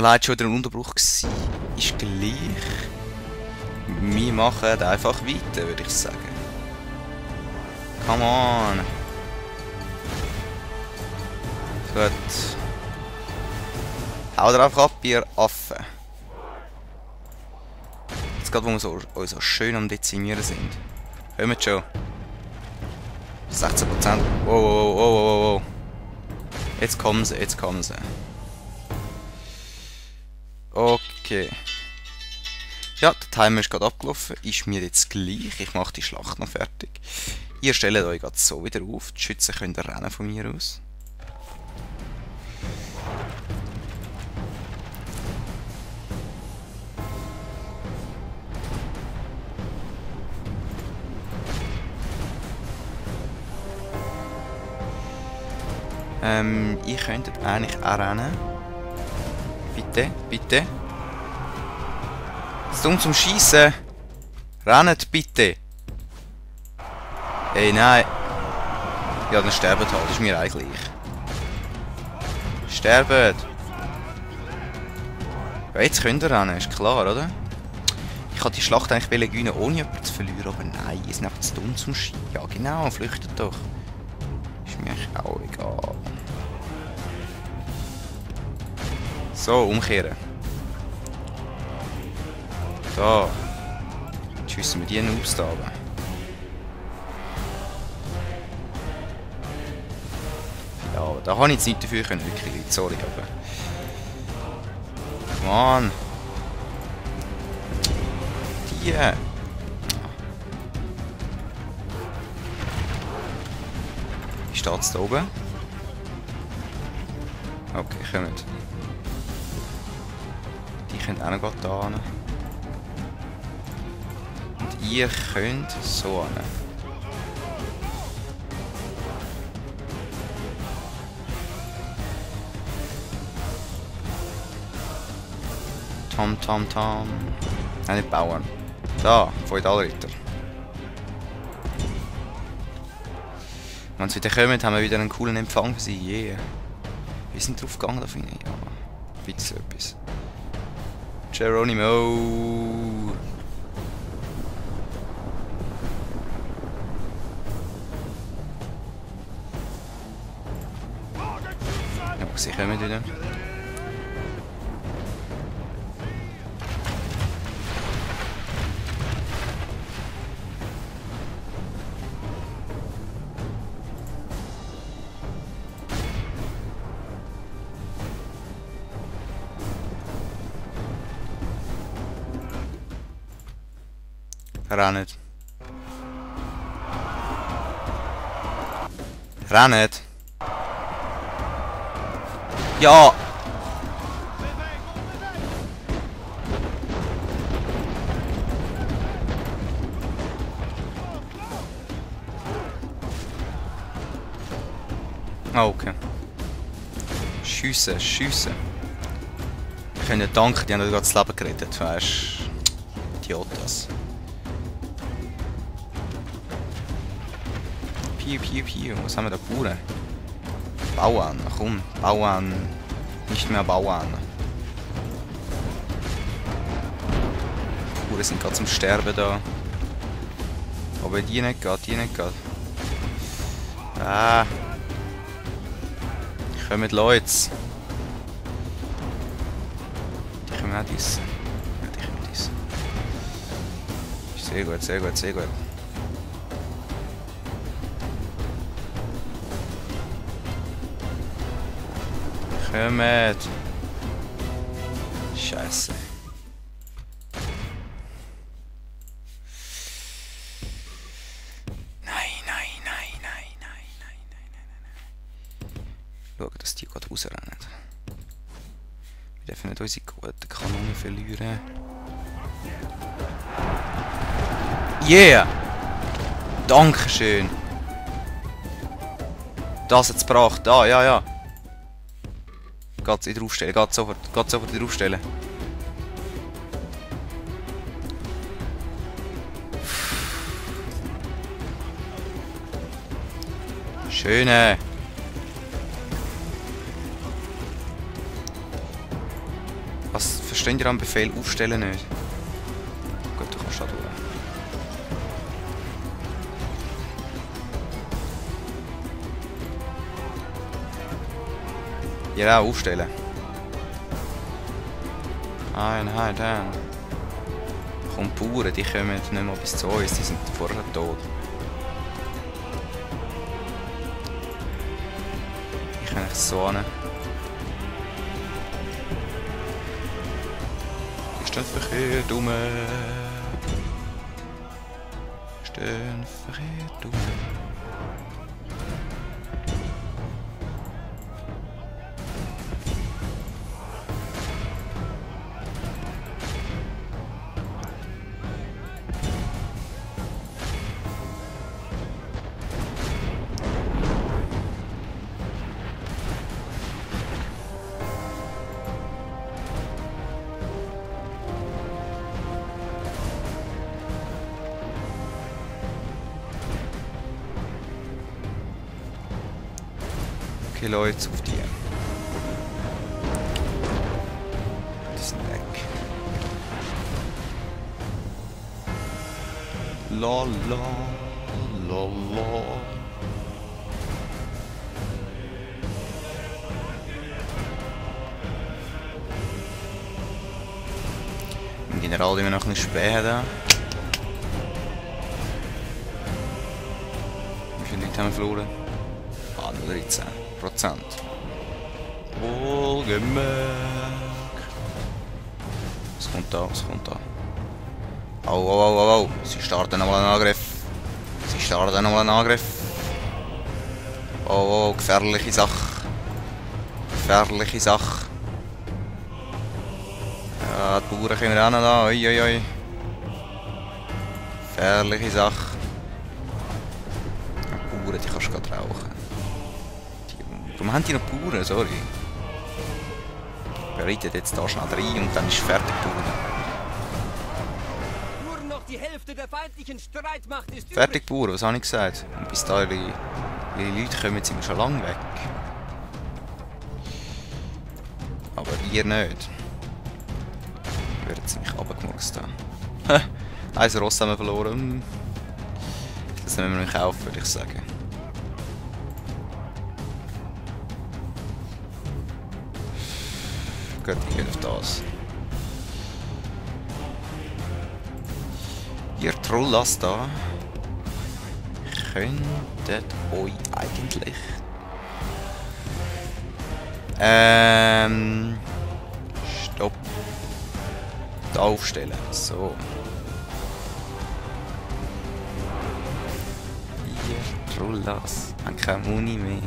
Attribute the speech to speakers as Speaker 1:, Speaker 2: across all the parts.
Speaker 1: leid, schon wieder ein Unterbruch gewesen. Ist gleich. Wir machen einfach weiter, würde ich sagen. Come on. Gut. Hau drauf ab, ihr Affen. Jetzt gerade, wo wir so schön am Dezimieren sind. Kommt schon. 16%. Wow. Jetzt kommen sie, Okay. Ja, der Timer ist gerade abgelaufen. Ist mir jetzt gleich. Ich mache die Schlacht noch fertig. Ihr stellt euch gerade so wieder auf. Die Schützen können rennen von mir aus. Ihr könntet eigentlich auch rennen. Bitte. Es ist dumm zum Schießen. Rennt bitte. Hey, nein. Ja, dann sterben halt. Das ist mir eigentlich gleich. Sterben. Ja, jetzt könnt ihr rennen, ist klar, oder? Ich wollte die Schlacht eigentlich gewinnen, ohne jemanden zu verlieren, aber nein, ihr seid einfach zu dumm zum Schießen. Ja, genau, flüchtet doch. Ist mir eigentlich auch egal. So, umkehren. So. Jetzt schiessen wir die Noobs da oben. Ja, aber da habe ich jetzt nicht dafür können, wirklich, Leute. Sorry, aber... Mann. Die... Wie steht's da oben? Okay, kommt. Die könnt auch noch da hin. Und ihr könnt so hin. Tom. Nein, nicht bauen. Da, Feudalritter. Wenn sie wieder kommen, haben wir wieder einen coolen Empfang für sie. Yeah. Wir sind drauf gegangen, da finde ich. Ja, bitte so etwas. Geronimo! Ja, sie kommen wieder. Rennet. Ja! Oh, okay. Schiessen. Ich kann ja danken, die haben gerade das Leben gerettet, weißt du? Idiotas. Piu. Was haben wir da? Bauern? Bauern, komm. Bauern. Nicht mehr Bauern. Bauern sind gerade zum Sterben da. Aber die nicht geht. Ah. Kommen Leute. Die können auch dissen. Ja, die können dissen. Sehr gut. Kommt! Scheiße. Nein. Schau, dass die gerade rausrennen. Wir dürfen nicht unsere guten Kanonen verlieren. Yeah! Dankeschön! Das hat's gebracht. Da, ja. Geht's wieder aufstellen, geht sofort wieder aufstellen. Schöne. versteht ihr am Befehl aufstellen nicht? Gut, du kannst da durch. Ja, aufstellen. Einheit, komm, Bauern, die kommen nicht mehr bis zu uns, die sind vorher tot. Ich kann nicht so hin. Die stehen verkehrt rum. Die stehen verkehrt rum. Okay, Leute, auf die. Die sind weg. La la la la. Im General, die wir noch ein bisschen spät haben. Wie viele Leute haben wir verloren? Ah, nur 13%. Wohlgemerkt. Was kommt da? Was kommt da? Au, au, au, au, au. Sie starten nochmal einen Angriff. Sie starten nochmal einen Angriff. Oh, oh, gefährliche Sache. Gefährliche Sache. Ja, die Bauern kommen auch noch da. Ui, ui, ui. Gefährliche Sache. Die Bauern, die kannst du gerade rauchen. Warum haben die noch Bauern? Sorry. Bereitet jetzt da schnell rein und dann ist fertig Bauern.
Speaker 2: Nur noch die Hälfte der feindlichen Streitmacht ist
Speaker 1: Fertig Bauern, was habe ich gesagt? Und bis da ihre Leute kommen, sind wir schon lange weg. Aber ihr nicht. Wir werden ziemlich runtergemurkst haben. Ein Ross haben wir verloren. Das müssen wir nicht kaufen, würde ich sagen. Gut, ich gehe auf das. Ihr Trollas da könntet euch eigentlich stopp. Da aufstellen. So. Ihr Trollas haben keine Muni mehr.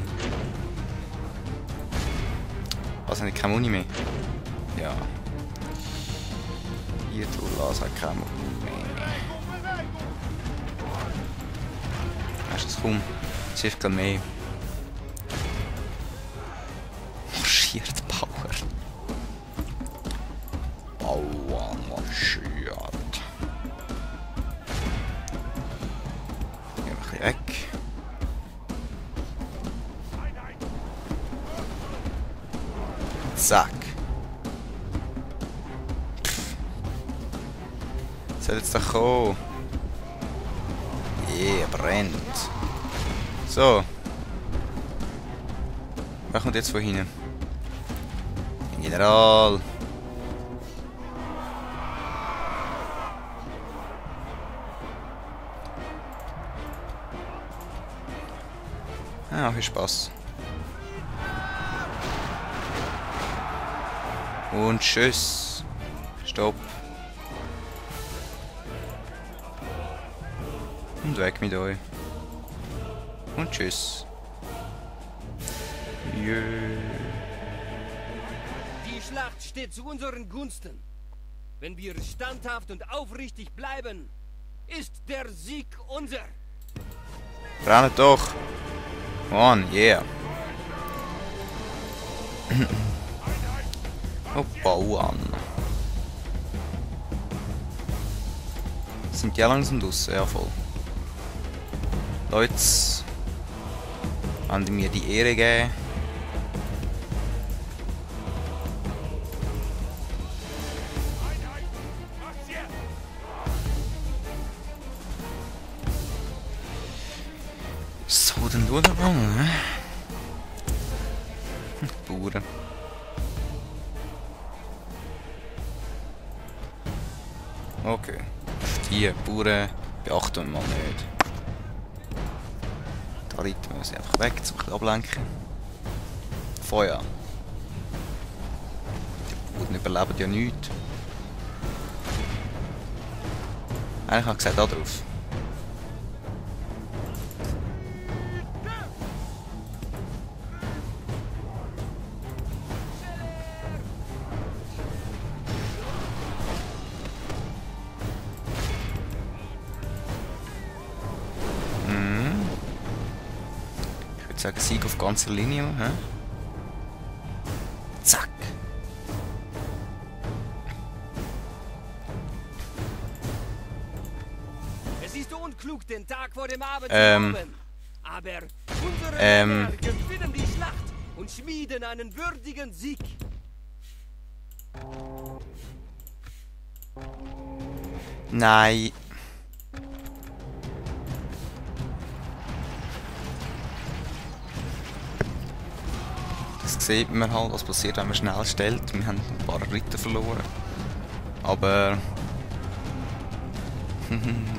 Speaker 1: Was, haben die keine Muni mehr? Ja. Ihr Trollas hat keine Muni mehr. Weißt du, das komm. Es hilft gleich mehr. Marschiert Bauer. Bauer marschiert. Gehen wir ein bisschen weg. Zack. Soll jetzt doch kommen. Brennt. So. Wer kommt jetzt von hinten? General. Ah, viel Spaß. Und tschüss. Stopp. Und weg mit euch. Und tschüss. Jö.
Speaker 2: Die Schlacht steht zu unseren Gunsten. Wenn wir standhaft und aufrichtig bleiben, ist der Sieg unser.
Speaker 1: Brennt doch. Mann, yeah. Oh, Bauern. Sind die langsam draussen? Ja, voll. Leute, wollen die mir die Ehre geben? So, dann schauen wir mal, ne? Bauern. Okay. Die Bauern beachten wir mal nicht. Da reiten wir sie einfach weg, um ein bisschen ablenken. Feuer. Die Bauern überleben ja nichts. Eigentlich habe ich gesagt, da drauf. Ich würde sagen, Sieg auf ganzer Linie. Hä? Zack.
Speaker 2: Es ist unklug, den Tag vor dem Abend zu haben. Aber unsere Männer gewinnen die Schlacht und schmieden einen würdigen Sieg.
Speaker 1: Nein. Das sieht man halt, was passiert, wenn man schnell stellt. Wir haben ein paar Ritter verloren. Aber...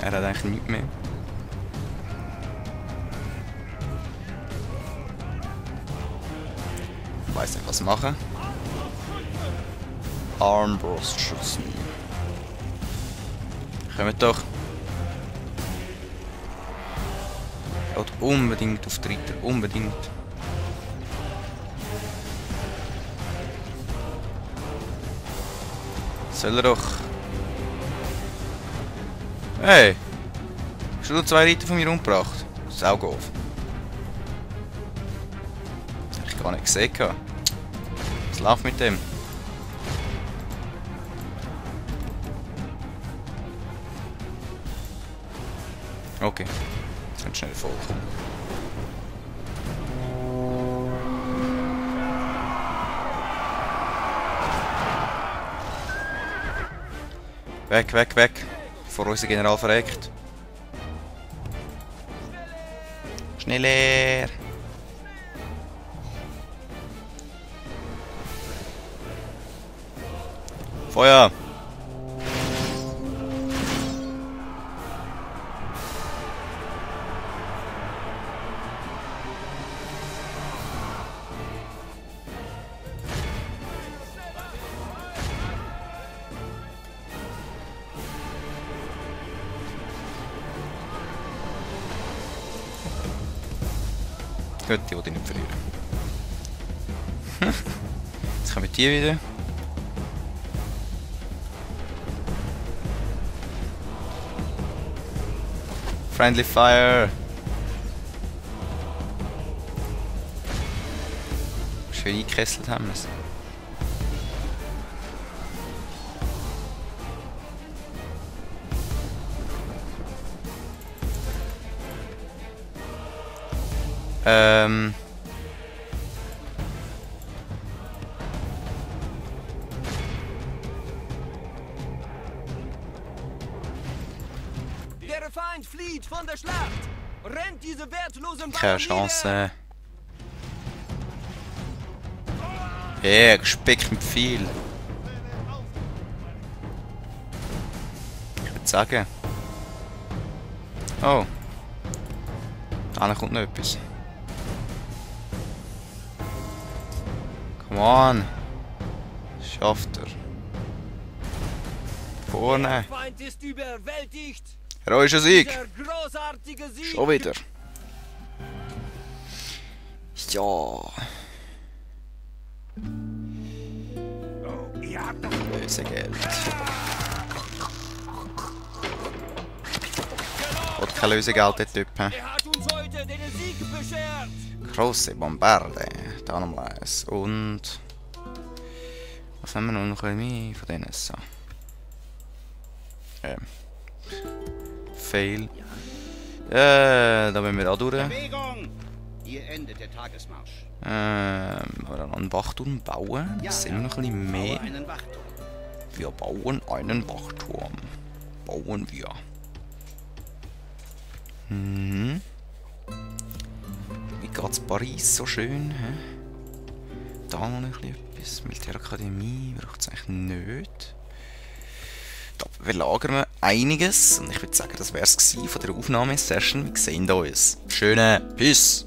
Speaker 1: er hat eigentlich nichts mehr. Ich weiss nicht, was machen. Armbrustschützen. Kommt doch. Geht unbedingt auf die Ritter, unbedingt. Soll er doch. Hey! Hast du 2 Ritter von mir umgebracht? Saugauf. Das habe ich gar nicht gesehen. Was läuft mit dem? Okay. Jetzt wird schnell voll kommen. Weg, weg, weg. Bevor unser General verreckt. Schneller! Feuer! Gut, die will ich nicht verlieren. Jetzt kommen die wieder. Friendly Fire! Schön eingekesselt haben wir es.
Speaker 2: Der Feind flieht von der Schlacht. Rennt diese wertlosen
Speaker 1: Keine
Speaker 2: Bauern
Speaker 1: Chance. Ja, gespickt mit viel. Ich würde sagen. Oh. Da kommt noch etwas. Come on. Schafft er. Vorne.
Speaker 2: Der Feind ist überwältigt.
Speaker 1: Heroischer Sieg.
Speaker 2: Der großartige Sieg.
Speaker 1: Schon wieder. Ja. Lösegeld. Hat kein Lösegeld, der Typ.
Speaker 2: Er hat uns heute den Sieg beschert.
Speaker 1: Grosse Bombarde. Da nochmal eins. Und... was haben wir noch mehr von denen? So. Fail. Da müssen wir auch durch.
Speaker 3: Bewegung! Hier endet der Tagesmarsch.
Speaker 1: Aber dann einen Wachturm bauen. Das sind wir noch ein bisschen mehr.
Speaker 3: Baue einen Wachturm.
Speaker 1: Wir bauen einen Wachturm. Bauen wir. zu Paris so schön. He? Da noch ein bisschen etwas. Militärakademie braucht es eigentlich nicht. Da belagern wir einiges. Und ich würde sagen, das wäre es von der Aufnahmesession. Wir sehen uns. Schöne Peace!